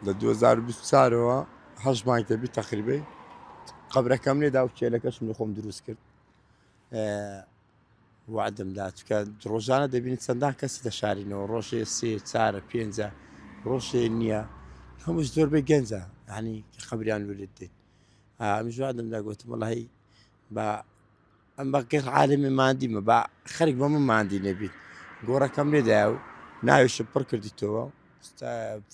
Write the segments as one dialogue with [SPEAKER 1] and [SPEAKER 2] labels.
[SPEAKER 1] لە 2024ەوە هەشت مانگ دەبی تەقریبەی قەبرەکەم لێدا و کێلەکەشم لە خۆم دروست کرد وعدم دا چکە ڕۆژانە دەبینی چەندان کەسی دەشارینەوە ڕۆژێ سێ چارە پێنجە ڕۆژێ نییە هەمووش زۆربەی گەنجە ینی قەبریان ولێت دێت ئەمیش وعدم دا گوتم وەڵی بە ئەم بە گەر عالمی ماندیمە با خەرک بە من ماندی نەبیت گۆڕەکەم لێدایە و ناویشم پڕ کردیتەوە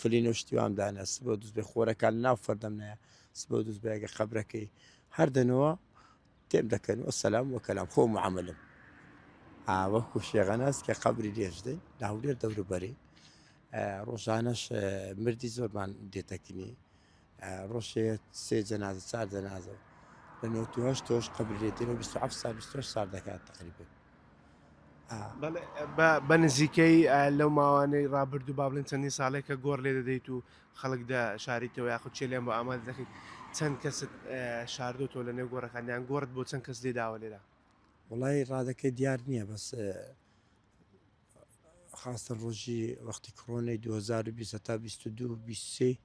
[SPEAKER 1] فلین و شتیوام دانا سبە دوست بێ خۆرەکان ناو فەردەم نایە سبە دوست بێگە قەبرەکەی هەردەنەوە تێم دەکەن و سەلام وە کەلام خۆ معاملم وەکو شێغەناس کە قەبری لێش دەین لە هەولێر دەوروبەری ڕۆژانەش مردی زۆرمان دێتەکنی ڕۆژێ سێ جەنازە چار جەنازە لە 98 تۆش قەبری لێ دێن و 27 سال 28 سال دەکات تقریبا
[SPEAKER 2] بە نزیکەی لەو ماوانەی ڕابردوو با بڵێن چەندین ساڵێک کە گۆڕ لێ دەدەیت و خەڵک دە شاریتەوە یاخود چێلیان بۆ ئامادە دەکەیت چەند کەست شاردۆتەوە لە نێو گۆڕەکان یان گۆڕت بۆ چەند کەس لێ داوە لێرە؟
[SPEAKER 1] وڵی ڕادەکەی دیار نییە بەس خاستە ڕۆژی وەختی کڕۆنەی 2020 تا 22 23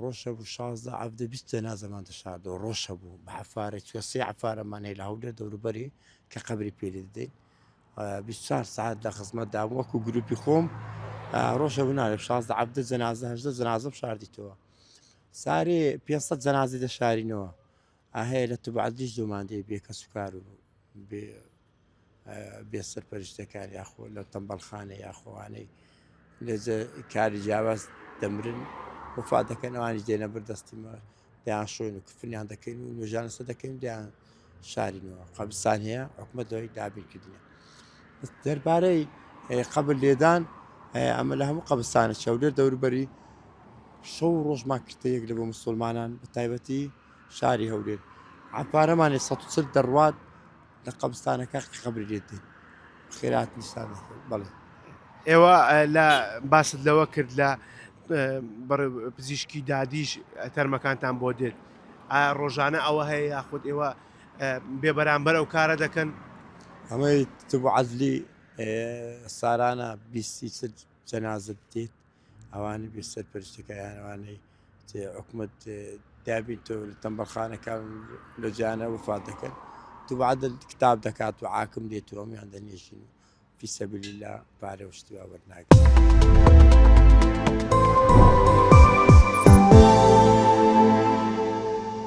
[SPEAKER 1] ڕۆژ هەبوو 16 عەفدە 20 جەنازەمان دەشاردەوە ڕۆژ هەبوو بە عەفارە چوە سێ عەفارەمان هەیە لە هەولێر دەوروبەری کە قەبری پێ لێ دەدەین 24 ساعت لە خزمەتدا وەکو گروپی خۆم ڕۆژ هەبوو ناێ 16 عەفدە جەنازە هەژدە جەنازە شاردیتەوە سارێ 500 جەنازەی دەشارینەوە هەیە لە تبعدیش دومان دێ بێ کەسوکار و بێ بێ سەرپەرشتەکان یاخۆ لە تەمبەڵخانە یاخۆوانەی لە کاری جیاواز دەمرن وفا دەکەن ئەوانیش دێنە بەردەستیمە دەیان شۆین و کفنیان دەکەین و نوێژیان لەسەر دەکەین دەیان شارینەوە قەبرستان هەیە حکومەت لەوەی دابینکردنە دەربارەی قەبر لێدان ئەمە لە هەموو قەبرستانە چەولێر دەوروبەری شەو ڕۆژمان کردە یەک لە بۆ مسلمانان بە تایبەتی شاری هەولێر عپارەمانی 140 دەڕوات لە قەبرستانەکە قەبری لێ دێن خێرات نیسان دەکەن بەڵێ.
[SPEAKER 2] ئێوە لە باست لەوە کرد لە پزیشکی دادیش تەرمەکانتان بۆ دێت ئایا ڕۆژانە ئەوە هەیە یاخود ئێوە بێ بەرامبەر ئەو کارە دەکەن؟
[SPEAKER 1] ئەمەی تب عەدلی سارانە بیستی چل جەنازە دێت ئەوانە بێ سەرپەرشتەکەیان ئەوانەی حکومەت دابین تۆ لە تەمبەڵخانەکان لە جیانە وفات دەکەن تو عدل کتاب دەکات و عاکم دێت و ئەمیان دەنێژین و فی سەبیل الله پارە و شتی وا وەرناگرن.